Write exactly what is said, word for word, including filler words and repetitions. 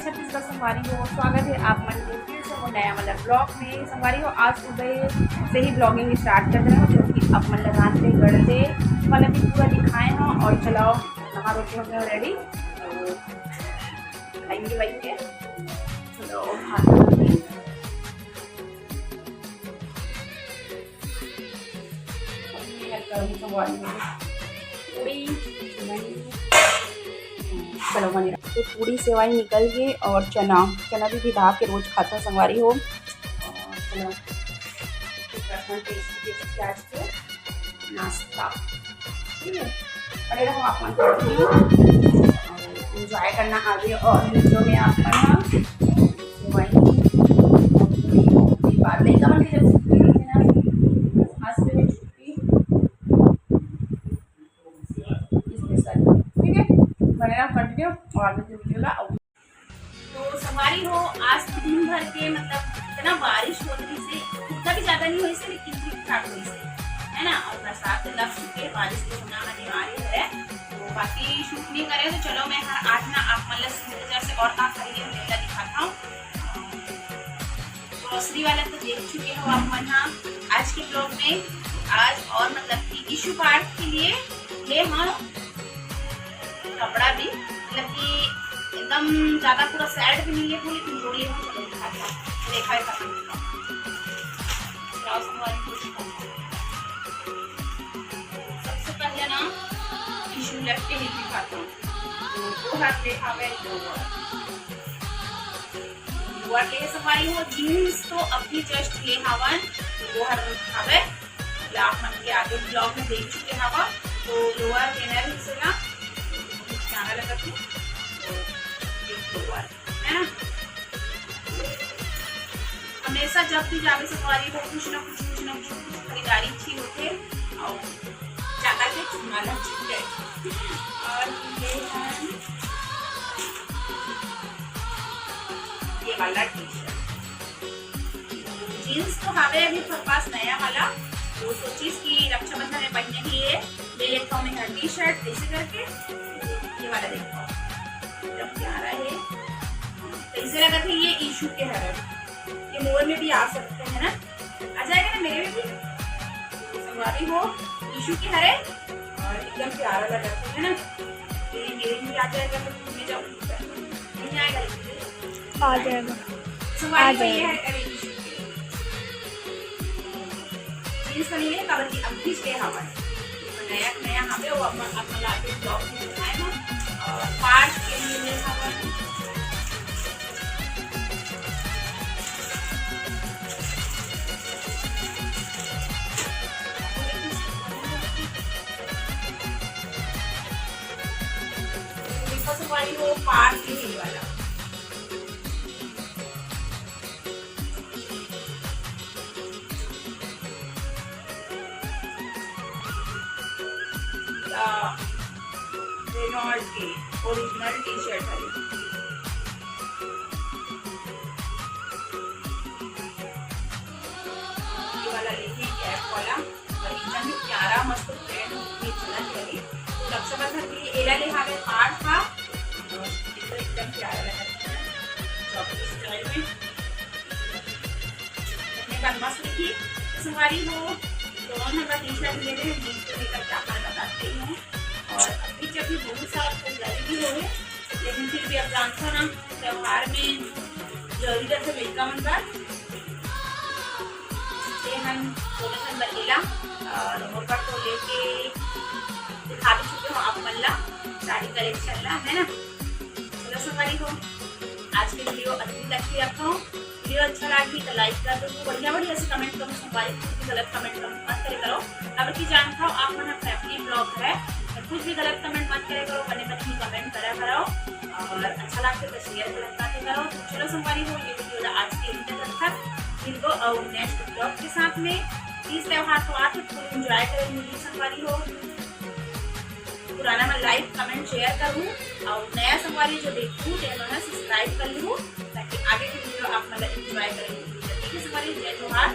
छत्तीसगढ़ संगवारी हो, स्वागत है आप मन के फिर से वो नया वाला ब्लॉग में। संगवारी हो, आज सुबह से ही ब्लॉगिंग स्टार्ट कर देना, जो कि आप मन ला जानते गढ़ते मतलब कि पूरा दिखाए हो। और चलाओ, नहा धो के हो गए रेडी, तो खाएंगे भाई के। तो खाते हैं। पूरी, सेवई। चलो, बने रहा। तो पूरी सेवई निकल गई और चना, चना भी भिगा के रोज खाता संगवारी हो। और चलो, फिर करते हैं tasty, tasty आज के नाश्ता। ठीक है, बने रहो आप मन, एंजॉय करना आगे और वीडियो में आप मन। सेवई, पूरी, पूरी बात नहीं, कमल के जब छुट्टी होती है ना, आज से भी छुट्टी। ठीक है, बने रहो कंटिन्यू और आगे की वीडियो ला। तो संगवारी हो, आज तो दिन भर के मतलब इतना बारिश होत रहिसे, उतना भी ज्यादा नहीं होइसे, लेकिन ठीक ठाक होइसे, है ना। और बरसात तो लग चुके, बारिश तो होना अनिवार्य है। तो बाकी शूट नहीं करे, तो चलो मैं हर आज ना आप मतलब से और का खरीदे, दिखाता हूँ। ग्रोसरी वाला तो देख चुके हो आप मन हा आज के ब्लॉग में। आज और मतलब कि ईशू पार्ट के लिए ले हम कपड़ा भी, मतलब कि एकदम ज्यादा पूरा सेट भी नहीं ले, पूरी जोड़ ले हम। चलो दिखाता हूँ, देखा है खत्म। सबसे पहले ना ईशू लग के ही दिखाता हूँ। तो वो हाथ देखा मैं लोअर ले संगवारी हो, जींस तो अभी जस्ट ले हावन, वो हर हवे, या आप मन के आगे ब्लॉग में देख चुके हवा। तो लोअर लेना है इसे ना, जाना लगा तू, तो एक लोअर, है ना। हमेशा जब भी जावे संगवारी हो, कुछ ना कुछ, कुछ ना कुछ, कुछ खरीदारी अच्छी होते और ज्यादा के चुना लग चुके। और ये है ये वाला टी शर्ट, जींस तो हवे अभी थोड़ा पास नया वाला, वो सोचिस कि रक्षाबंधन में पहनने के लिए ले लेता हूँ मैं टी शर्ट ऐसे करके। ये वाला देखो, एकदम प्यारा है। कैसे लगा था ये ईशू के हरे, ये मोर में भी आ सकते हैं ना, आ जाएगा ना मेरे में भी। संगवारी हो, ईशू के हरे और एकदम प्यारा लगा था, है ना। ये मेरे में भी आ जाएगा तो मैं जाऊँगी, नहीं आएगा लेकिन। आ जाएगा। संगवारी हो, ये है अरे ईशू के। जींस तो नहीं है, काबर कि अभी से हवा है। नया, नया हवे, वो अपन, अपन लाके ब्लॉग में दिखाए ना। और पार्ट के लिए ले हवा। देखो संगवारी हो, पार्ट के लिए वाला। रेनॉल्ट के ओरिजिनल टी शर्ट है। ये वाला लेके कैप वाला, और एकदम ही प्यारा मस्त ब्रांड में चला है। तो रक्षाबंधन के लिए एला ले हवे पार्ट था, और एकदम प्यारा लगा है, चॉकलेट स्टाइल में। अपने बात मस्त लिखी। तो संगवारी हो, तो हम टी शर्ट ले रहे हैं, जींस को लेकर क्या हाल बताते ही हूँ। और अभी जब भी बहुत सारा खरीदारी भी हो है, लेकिन फिर भी अब जानते हो ना, त्योहार में जरूरी रहते लड़का मन का। ये हम दोनों जन बचेला और मोर पर तो लेके दिखा भी चुके हो आप मन ला साड़ी कलेक्शन ला, है ना। चलो संगवारी हो, आज के वीडियो अतनी तक ही रखो। वीडियो अच्छा लगी तो लाइक कर दो, बढ़िया बढ़िया से कमेंट करो, संगवारी कुछ भी गलत कमेंट करो मत करे करो। अब की जानता हो आप मन फैमिली ब्लॉग है, तो कुछ भी गलत कमेंट मत करे करो, बने बने कमेंट करा करो। और अच्छा लगता तो शेयर करता करो। तो चलो संगवारी हो, ये वीडियो आज के अंत तक था। फिर को और नेक्स्ट ब्लॉग के साथ में। तीज त्योहार तो आज फुल एंजॉय करेंगे संगवारी हो। पुराना में लाइक कमेंट शेयर करूँ और नया संगवारी जो देखूँ तो उन्होंने सब्सक्राइब कर लूँ, ताकि आगे की वीडियो आप मतलब एंजॉय करेंगे। ठीक है संगवारी, जय जोहार।